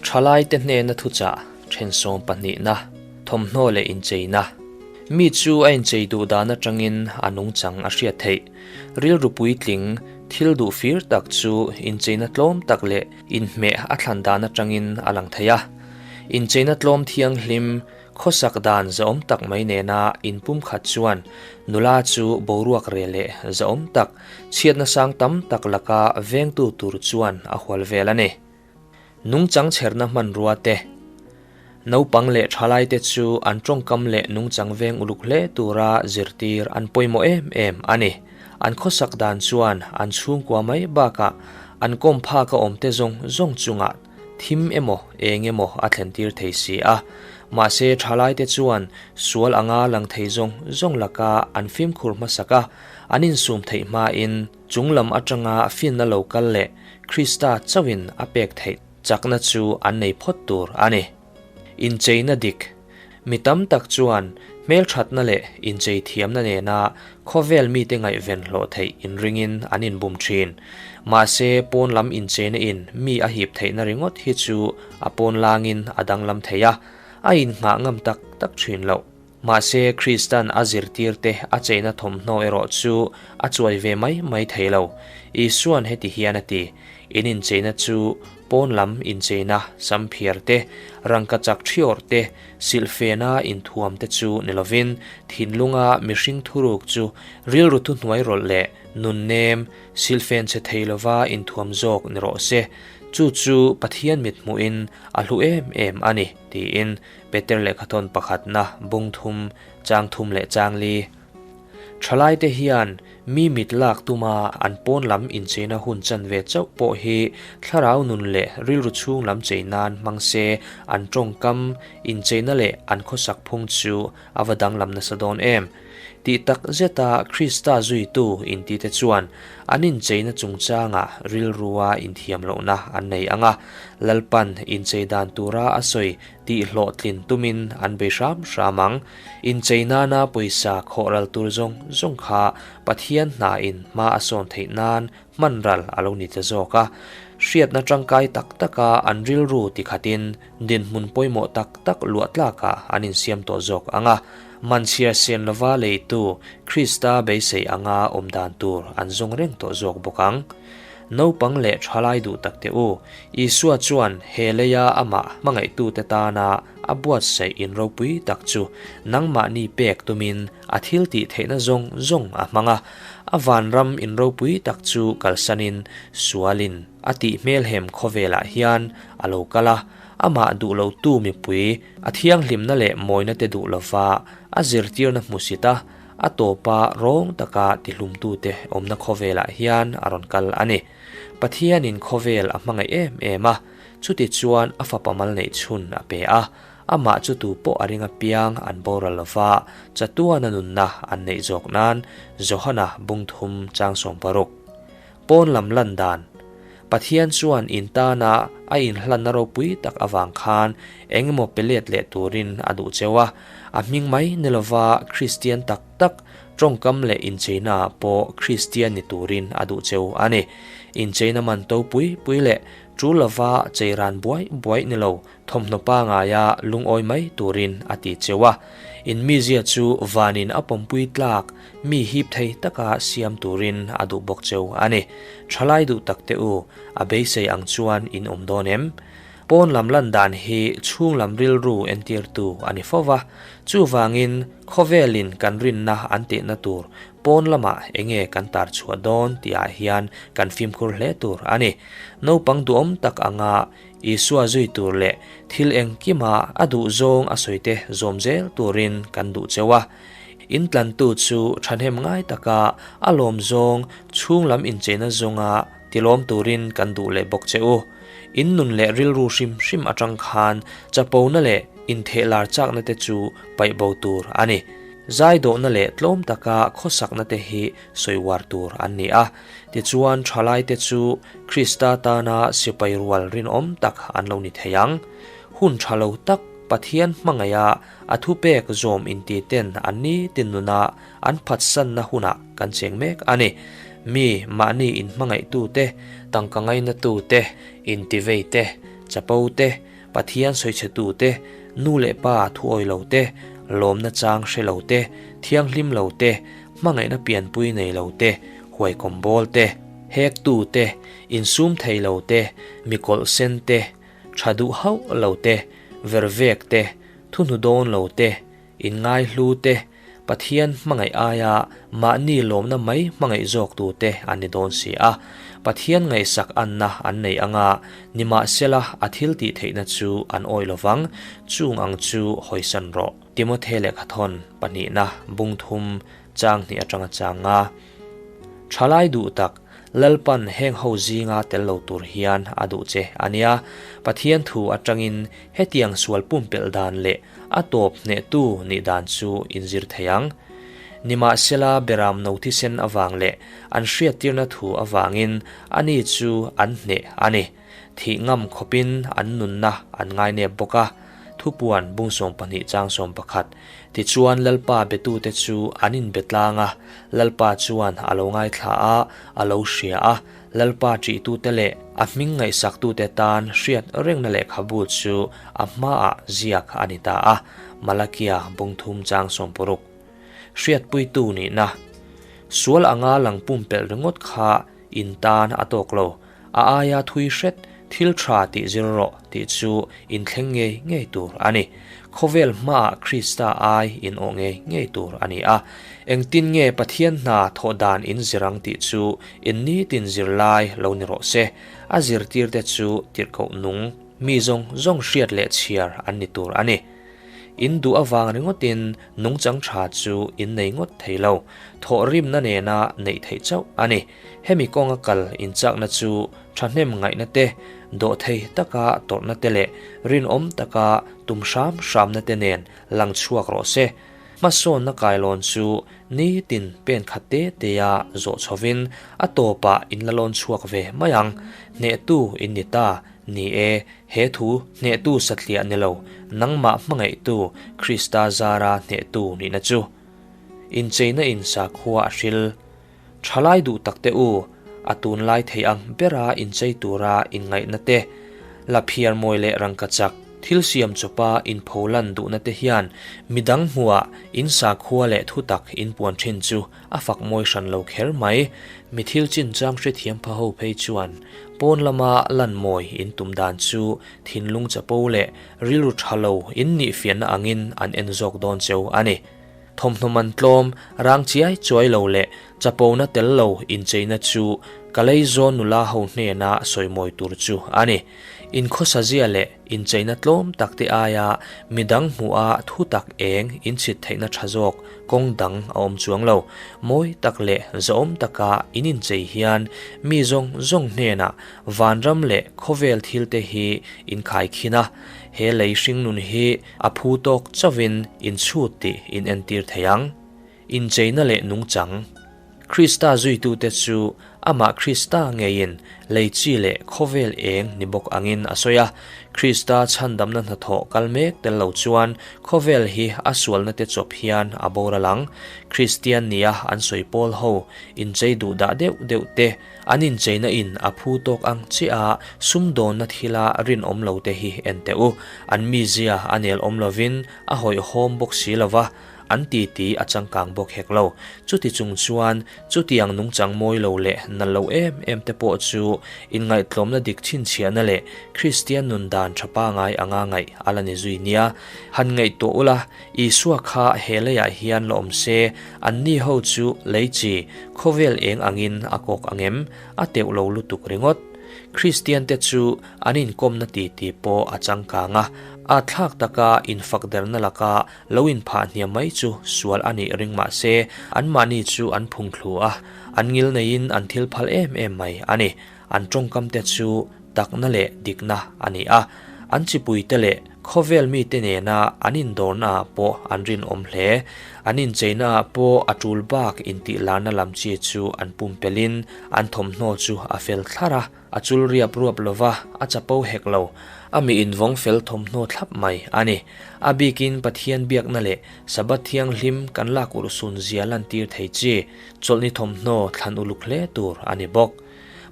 Thalaite hnena thuchah then sawm pahnihna, thawmhnaw leh incheina. Mi chu a inchei duh dan atangin a nungchang a hriat theih. Rilru puitling, thil duh fir tak chu incheina tlawm tak leh inhmeh a thlan dan atangin a lang thei a. Incheina tlawm thianghlim, Khawsak dan zahawm tak mai nena inpumkhat chuan nula chu boruak reh leh zahawm tak, chhiatna sang tam tak laka vengtu tur chuan a hual vel a ni. Nungchang chherna hmanrua te, naupang leh thalaite chu an tawngkam leh nungchang veng uluk hle tura zirtir an pawimawh em em a ni. An khawsak dan chuan an chhungkua mai bakah an kawm phaka awmte zawng zawng chungah Thim emaw eng emaw a thlentir thei si a, mahse thalaite chuan sual anga lang thei zawng zawng laka an fimkhur hmasak a, an insum theih hmain chunglam atanga finna lo kal leh Krista chauhin a pek theih chakna chu an nei phawt tur a ni. Incheina dik. Mi tam tak chuan hmelthatna leh inchei thiamna nena khawvel mite ngaihven hlawh theih inringin an inbum thin. Mahse, pawn lam incheina in mi a hip theihna ringawt hi chu a pawn langin a danglam thei a, a innghah ngam tak tak thin loh. Mahse, Kristan a zirtirte a cheina thawmhnaw erawh chu a chuai ve mai mai thei lo. Isuan heti hian a ti, In incheina chu pawn lam incheina samphiar te, rangkachak thiawrh te, silhfena inthuam te chu ni lovin thinlunga mihring thuruk chu rilru thuhnuai rawlh leh nunnem, silhfen che thei lova inthuam zawk ni rawh se. Chu chu Pathian mit hmuhin a hlu em em a ni, tiin Peter lehkhathawn pakhatna bung thum, chang thum leh chang li. Thalaite hian mi mit lak tuma an pawn lam incheina hun chanve chauh pawh hi thlarau nun leh rilru chhung lam chei nan hmang se an tawngkam incheina leh an khawsak phung chu a va danglam nasa dawn em? Tih tak zeta Krista zuitu intite chuan an incheina chungchangah rilrua inthiam lohna an nei ang a, Lalpan inchei dan tura a sawi tih hlawhtlin tumin an bei hram hram ang. Inchei nana pawisa khawh ral tur zawng zawng kha Pathian hnain hma a sawn theih nan hman ral a lo ni ta zawk a. Hriatna tangkai tak taka an rilru tikhatin dinhmun pawimawh tak tak luah tlakah an insiam tawh zawk ang a. Manchhia sian lova leitu Krista beisei anga awm dan tur an zawng reng tawh zawk bawk ang. Naupang leh thalai duh tak teh u, Isua chuan he leia amah hmangaihtute tana a buatsaih in ropui tak chu nangmahni pek tumin a thil tih theihna zawng zawng a hmang a. A vanram in ropui tak chu kalsanin sualin a tih hmelhem khawvelah hian a lo kal a, amah duh lotu mipui a thianghlimna leh mawina te duh lova a zirtirna hmusit a, A tawpa rawng taka tihlumtute awmna khawvelah hian a rawn kal a ni. Pathianin khawvel a hmangaih em em a, chuti chuan a fapa mal neih chhun a pe a. Amah chu tu pawh a ring apiang an boral lova, chatuana nunna an neih zawk nan, Johana bungthum chang 60. Pawn lam lan dan. Pathian chuan in tana a inhlanna ropui tak avang khan eng emaw pe let leh turin a duh cheu a. A hming mai ni lova Kristian tak tak, tawngkam leh incheina ah pawh Kristian ni turin a duh cheu a ni. Incheina man to pui pui leh tul lova cheiran buai buai ni lo Thawmhnaw pangaia lungawi mai turin a ti cheu a, in mizia chu vanin a pawmpui tlak mi hip thei taka siam turin a duh bawk cheu a ni. Thalai duh tak teh u, a beisei ang chuan in awm dawn em? Pawn lam lan dan hi chhung lam rilru entirtu a ni fo va, chuvangin khawvelin kan rinna an tihna tur pawn lamah enge kan tar chhuah dawn tihah hian kan fimkhur hle tur a ni. Naupang duhawm tak anga Isua zui tur leh thil engkima a duh zawng a sawite zawm zel turin kan duh cheu a. In tlantu chu thahnem ngai taka a lawm zawng chhung lam incheina zawnga tilawm turin kan duh leh bawk che u. In nun leh rilru hrim hrim atang khan chapona leh inthehlar chakna te chu paih bo tur a ni. Zaidawhna leh tlawm taka khawsakna te hi sawi uar tur an ni a. Tichuan, thalaite chu Krista tana sipai rual rinawm tak an lo ni thei ang. Hun tha lo tak Pathian hmangaiha a thupek zawm intiten an ni tin nuna an phatsanna hunah kan cheng mek a ni. Mi mahni inhmangaihtute, tangka ngainatute, intivei te, chapo te, Pathian sawichhetu te, nu leh pa thuawi lo te, lawmna chang hre lo te, thianghlim lo te, hmangaihna pianpui nei lo te, huaikawm bawl te, hektu te, insum thei lo te, mi kawlh sen te, tha duh hauh lo te, vervek te, thuhnu dawn lo te, inngaihlu te, Pathian hmangaih aia mahni lawmna mai hmangaih zawk tute an ni dawn si a. Pathian ngaihsak anna an nei anga, nimahsela a thil tih theihna chu an awih lovang, chung ang chu hawisan rawh. Timothe lehkhathawn pahnihna bung thum chang hnih atanga chang a. Thalai duh tak, Lalpan heng ho zinga tel lo tur hian a duh che a nia. Pathian thu atangin hetiang sual pumpelh dan leh A tawp hnehtu nih dan chu inzir thei ang. Nimahsela beram no thisen avang leh an hriattirna thu avangin ani chu an hneh a ni. Thih ngam khawpin an nunna an ngainep bawk a. Thupuan bung 12 chang 11 Tichuan Lalpa betute chu an inbe tlang a, Lalpa chuan a lo ngaithla a, a lo hria a. Lalpa ṭihtute leh a hming ngaihsaktute tan hriat rengna lehkhabu chu a hmaah ziak a ni ta a, Malakia bung thum chang 60. Hriatpuitu nihna Sual anga lang pumpelh ringawt kha in tan a tawk lo, a aia thui hret thil tha tih zir rawh tih chu inthleng ngei ngei tur a ni. Khawvel hmaah Krista ai in awh ngei ngei tur a ni a. Engtin nge Pathian hna thawh dan in zir ang tih chu in nitin zirlai lo ni rawh se. A zirtirte chu tirhkoh nung mi zawng zawng hriat leh chhiar an ni tur a ni. In duh avang ringawtin nungchang tha chu in nei ngawt thei lo. Thawhrimna nena neih theih chauh a ni. Hemi kawnga kal inchakna chu thahnem ngaihna te, dawhthei taka tawrhna te leh rinawm taka tum hram hramna te nen lang chhuak rawh se. Hmasawnna kailawn chu nitin pen khat te tea zawh chhovin a tawpah in la lawn chhuak ve mai ang. Hnehtu in ni ta, ni e, he thu hnehtu satliah ni lo, nangmah hmangaihtu Krista zara hnehtu nihna chu. Incheina in sakhua a hril. Thalai duh tak te u, a tunlai thei ang bera inchei tura inngaihna te, la phiar mawi leh rangkachak, thil siam chawpa inpholan duhna te hian midang hmuhah in sakhua leh thutak inpuan thin chu a fak mawi hran lo kher mai. Mi thil chinchang hrethiam pha ho phei chuan pawn lama lan mawi intum dan chu thinlung chapo leh rilru tha lo innih fiahna angin an en zawk dawn cheu a ni. Thawmhnaw man tlawm, rang chiai chuai lo leh chapona tel lo incheina chu ka lei zawn nula ho hnena sawimawi tur chu a ni. Inkhawsazia leh incheina tlawm tak te aia midang hmuha thu tak eng inchhit theihna tha zawk kawng dang a awm chuang lo. Mawi tak leh zahawm taka in inchei hian mi zawng zawng hnenah vanram leh khawvel thil te hi inkhaikhin a, he lei hringnun hi A phu tawk chauhin inchhut tih in entir thei ang. Incheina leh nungchang. Krista zuitute chu amah Krista ngeiin lei chi leh khawvel eng ni bawk angin a sawi a. Krista chhandamna hnathawh kal mek tel lo chuan khawvel hi a sualna te chawp hian a boral ang. Kristian nia an sawi pawl ho inchei duh dah deuh deuh te An incheina in a phu tawk ang chiah a, sumdawnna thila rinawm lo te hi en teh u. An mizia a nel awm lovin a hawihhawm bawk si lo va, an titi a changkang bawk hek lo. Chuti chung chuan chutiang nungchang mawi lo leh nal lo em em te pawh chu inngaihtlawmna dik chhinchhiahna leh Kristian nun dan tha pangai anga ngaih a la ni zui nia. Han ngaihtuah ula, Isua kha he leiah hian la awm se, anni ho chu lei chi, khawvel eng angin a kawk ang em? A teuh lo lutuk ringawt. Kristiante chu an inkawmna titi pawh a changkang a, a thlak taka infakderna laka lo inphah hniam mai chu sual a nih ring mah se, anmahni chu an phungthlu a, an ngil neiin an thil phal em em mai a ni. An tawngkamte chu takna leh dikna a ni a, an chipuite leh khawvel mite nena an indawrnaah pawh an rinawm hle. An incheinaah pawh a tul bak intihlarna lam chi chu an pumpelhin an thawmhnaw chu a fel thlar a, a chul riap ruap lova, a chapo hek lo. A mi invawng fel thawmhnaw thlap mai a ni. A bikin Pathian biakna leh Sabbath thianghlim kan lak urhsun zia lantir thei chi chawlhni thawmhnaw thlan uluk hle tur a ni bawk.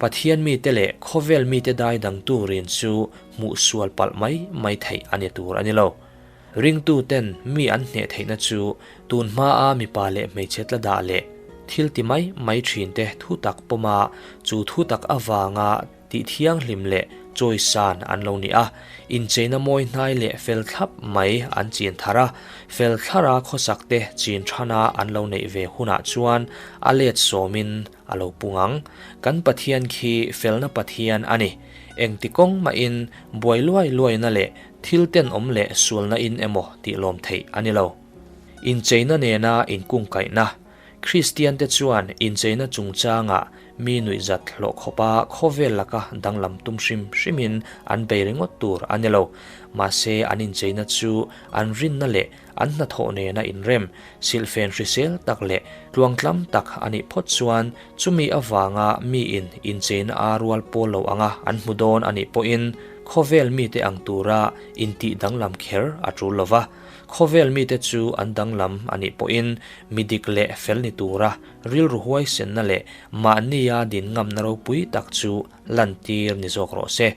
Pathian mite leh khawvel mite dai dangtu rin chu hmuh sual palh mai mai theih a ni tur a ni lo. Ringtuten mi an hneh theihna chu tun hmaa mipa leh hmeichhe tla dah leh thil ti mai mai thinte thu tak pawma chu thu tak avanga tih thianghlim leh chawisan an lo ni a, incheina mawi hnai leh fel thlap mai an chin thar a, fel thlara khawsak te chin thana an lo neih ve hunah chuan a let sawmin a lo pung ang. Kan Pathian khi felna Pathian a ni. Engti kawng mahin buai luai luaina leh thil tenawm leh sualna in emaw tih lawm theih a ni lo. Incheina nena inkungkaihna Kristiante chuan incheina chungchangah mi nuihzat hlawh khawpa khawvel laka danglam tum hrim hrimin an bei ringawt tur a ni lo. Mahse, an incheina chu an rinna leh an hnathawh nena inrem, silhfen hrisel tak leh tluangtlam tak a nih phawt chuan chumi avanga miin incheina a rual pawl lo anga an hmu dawn a nih pawhin khawvel mite ang tura intih danglam kher a tul lo va. Khawvel mite chu an danglam a nih pawhin mi dik leh fel ni tura rilru huaisenna leh mahnia din ngamna ropui tak chu lantir ni zawk rawh se.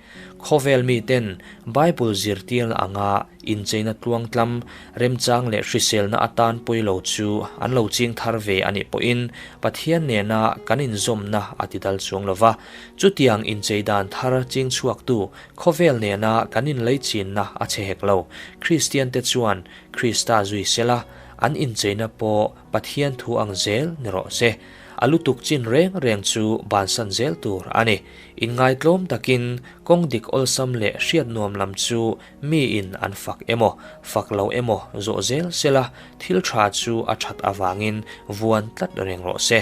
Khawvel miten Bible zirtirna anga incheina tluangtlam, remchang leh hriselna atan pawi lo chu an lo ching thar ve a nih pawhin Pathian nena kan inzawmna a ti dal chuang lo va. Chutiang inchei dan thar ching chhuaktu Khawvel nena kan inleichinna a chhe hek lo. Kristiante chuan Krista zui sela, an incheina pawh Pathian thu ang zel ni rawh se. A lutuk chin reng reng chu bansan zel tur a ni. Inngaitlawm takin kawng dik awlsam leh hriat nuam lam chu miin an fak emaw, fak lo emaw zawh zel sela, thil tha chu a that avangin vuan tlat reng rawh se.